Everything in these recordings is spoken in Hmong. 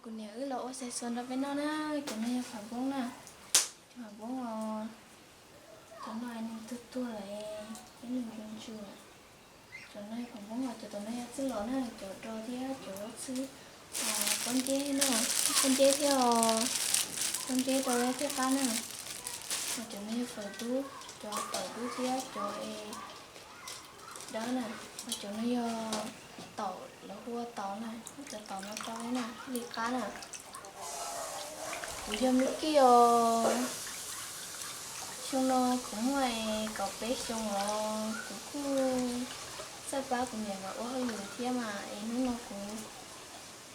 Kuv niam wb los ua xav xuas rau peb noj na. Cov no yog pham npoob na, cov pham npoob os. Cov no nws tuag tuag lawm, ib nws zoo tsw. Cov no yog pham npoob os, cov tom no yog txwj lom na, cov do thiab cov txwj pob nceb na, pob nceb thiab os, pob nceb rau thiaj qab na. Cov no yog fawm dub, cov fawm dub thiab cov es dawb na, cov no yog taum, lawv hu ua taum na, cov taum no rau na, li qab na. Kuv yog Mlub Kij os. Xyoo no kuv muaj kaum peb xyoo os, kuv kuj txawj pab kuv niam nkawd ua hauj lwm thiab mas es hnub no kuv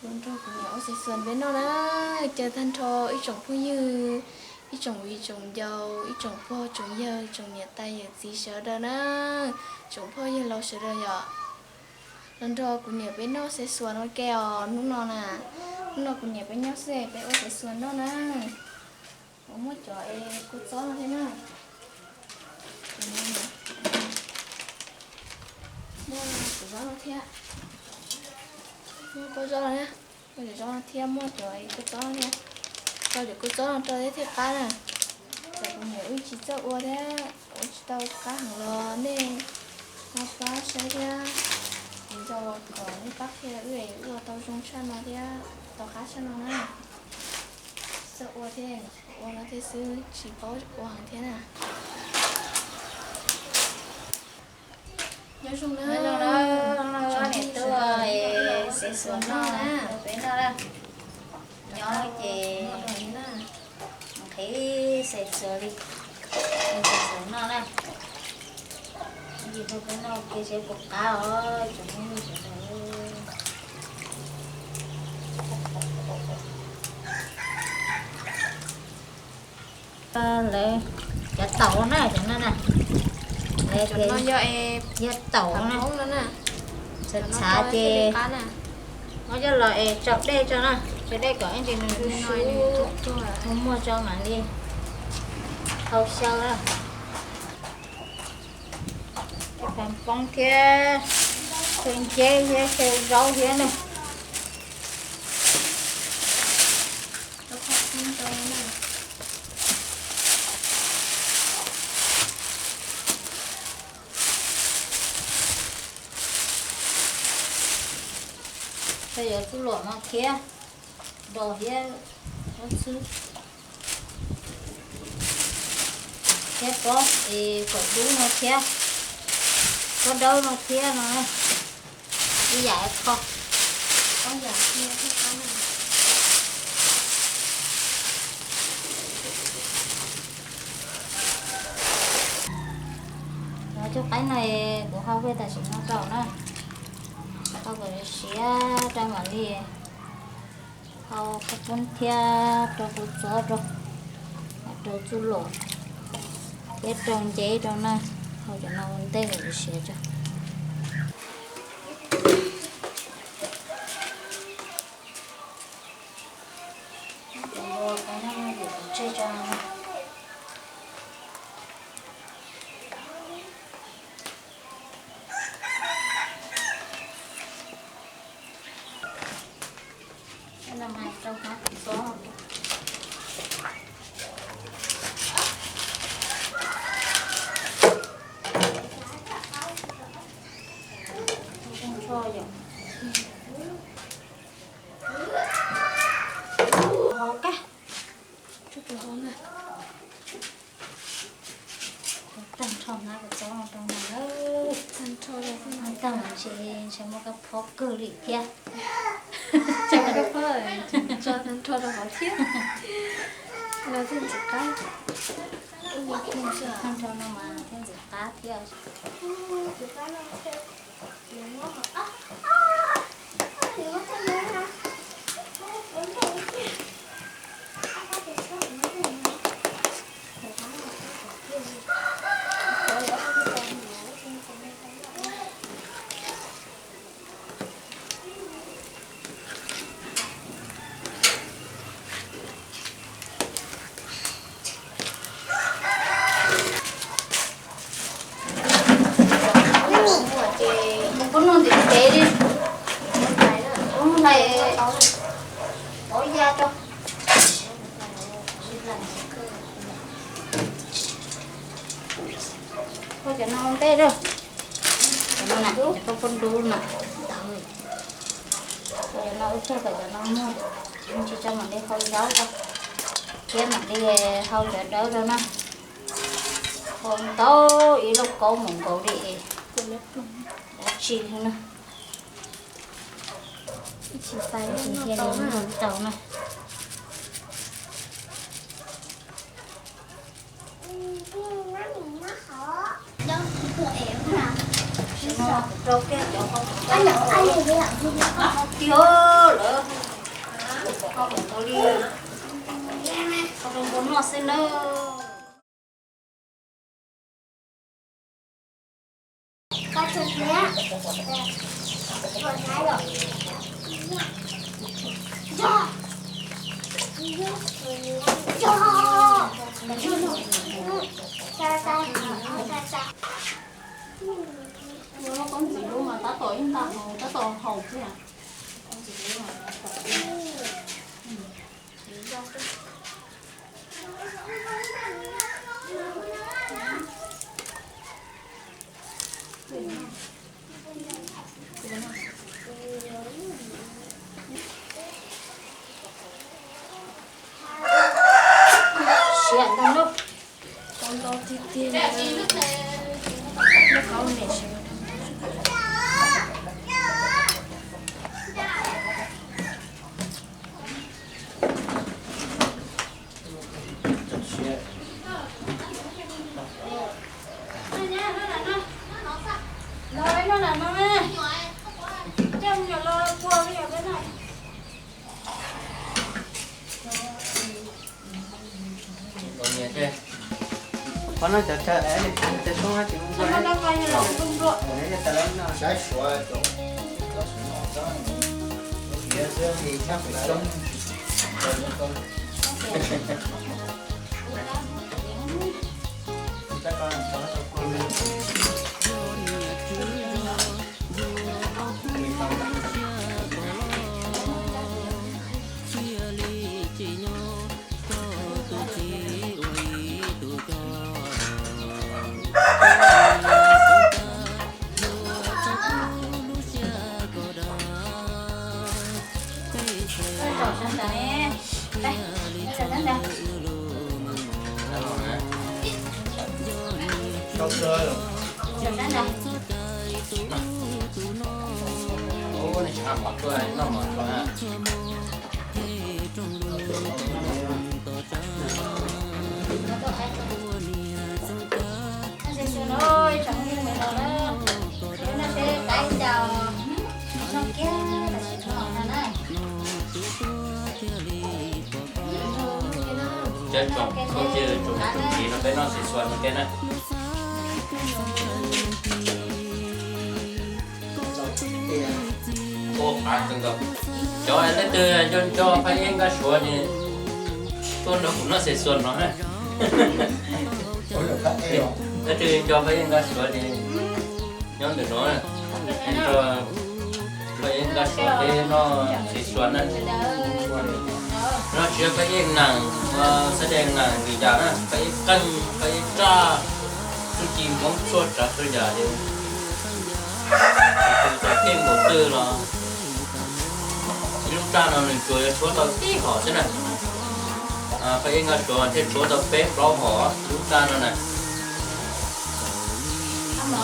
los nrog kuv niam ua xav xuas peb noj na. Caw tag nrho ib tsoom phooj ywg, ib tsoom viv tsoom ncaus, ib tsoom pog tsoom yawg, tsoom niam tais yawm txiv sawv daws na, tsoom phooj ywg laus sawv daws yom, los nrog kuv niam peb noj xav xuas no ke os hnub no na. Hnub no kuv niam peb nyob xwb peb ua xav xuas noj na. Kuv muab cov es kua txob no thiab na. Muab cov zaub no thiab, muab pob zaub no thiab, muab cov zaub no thiab, muab cov es kua txob no thiab. Rau cov kua txob no rau thiaj qab na. Txawm kuv niam wb tsis txawj ua thiab ua tsis tau qab heev los nej ho pab saib thiab, kuv nco kom nej pab qhia wb es wb ua tau zoo tshaj no thiab tau qab tshaj no na. Txawj ua thiab, ua no thiab xwb tsis paub ua heev thiab na. Nyob zoo na, niam tub, xav xuas noj na, peb noj na. Nyob ces nqhis xav xuas li, xav xuas noj na. Ib ntsis peb noj ke seb puas qab os tsoom phooj ywg sawv daws. Lawv cov taum na, cov no na, lawv tias yog taum na, txhav txhav ces muab coj los es tsau dej tso na, tsau dej kom ib ntsis nws su, muag muag tso mam li hau xyaw na. Cov pham npoob thiab, xyaw nceb thiab, xyaw zaub thiab na. Xyaw cov txuj lom no thiab, dos thiab, pob txhwb thiab, pob es fawm dub no thiab, pob dawb no thiab no, ib yam kho. Cov qaib no kuv hau kiag tam sim no rau na, hau kom siav rau mam li hau khaub poob thiab rau kua txob rau, rau txuj lom thiab rau nceb rau na, hau cov no ua ntej kom siav tso. Tag nrho na, kuv txob no rau no lawm. Tag nrho no tag mas ntshe ntshe muaj kab phob kawg li thiab. Tso kab phob, tso tag nrho rau hauv thiab. No thiaj ntxim qab. Tag nrho no mas thiaj ntxim qab thiab. Ces mus pub nug ntiv ntev li. Kho cov no ntej lawm. Cov no na, cov koj poj nrub na. Kho cov no ib pliag kom cov no muag, tsis tso mam li hau zaub rau, thiab mam li hau cov dawb rau na. Hau ntau ib lauj kaub mus nkaus li dab tsi li na. Thiaj li muag tau na. Rau kiag cov hau tiag lawm, hau mus nkaus li, hau rau npua noj xwb nawb. Koj ntxim hlub mas tab tom ib nta hau, tab tom haus thiab. Siav ntau lub, ntau tiag tiag, lub kaub ne. Qhov no cov chaw es li kuv tej soob ces mus nrog, saib suav cov, cov xwb, cov xwb, cov xwb, Cov tsoom phooj ywg tsoom niam tsoom txiv no peb noj xiv xuas no peb na. Cov leej twg nco nco Phaj Ej Nkaj Suav ces tuaj nrog kuv noj xiv xuas no na. Leej twg nco Phaj Ej Nkaj Suav ces nyob ntawm no, nrog Phaj Ej Nkaj Suav peb noj xiv xuas na. No tsis yog Phaj Ej Naam, Xab Dej Naam lwm yam na, Phaj Ej Qeej, Phaj Ej Raj, txuj ci Hmoob tshuaj tsav txhua yam ces tus cov pheej npaum twg los ib lub raj no nws tsuas yuav tshuab tau tib hom xwb na. Phaj Ej Nkaj Suav thiaj tshuab tau peb plaub hom lub raj no na.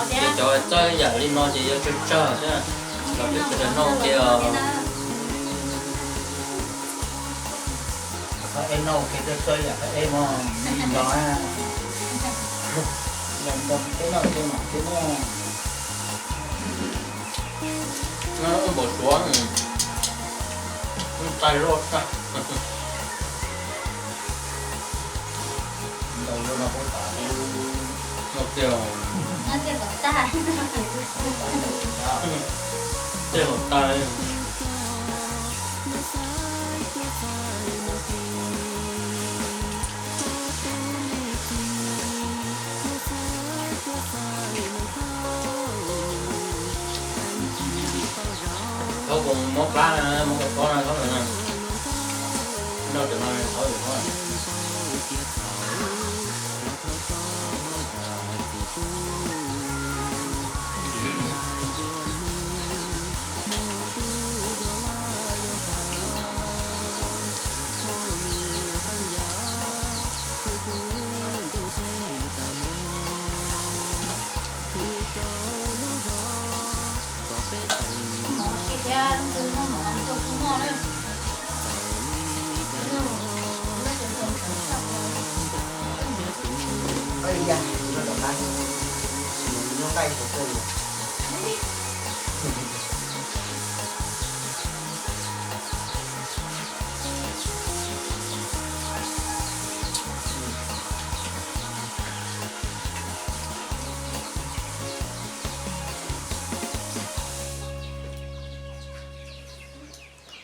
Ces cov txawj yam li no ces yuav tsawg tsawg xwb na. Los peb sawv daws noj ua ke os. Phaj Ej noj ua ke, txawj txawj yam Phaj Ej no, nco, nco peb noj ua ke mas peb noj. Noj npaum suav, noj tag loj tag. Noj tiag, tej hauv tag. Thaub kuv muab plab na, muab kua txob na, thaub na. Noj cov no hov. Ib yam, noj rov qab, noj nqaij rau kawg.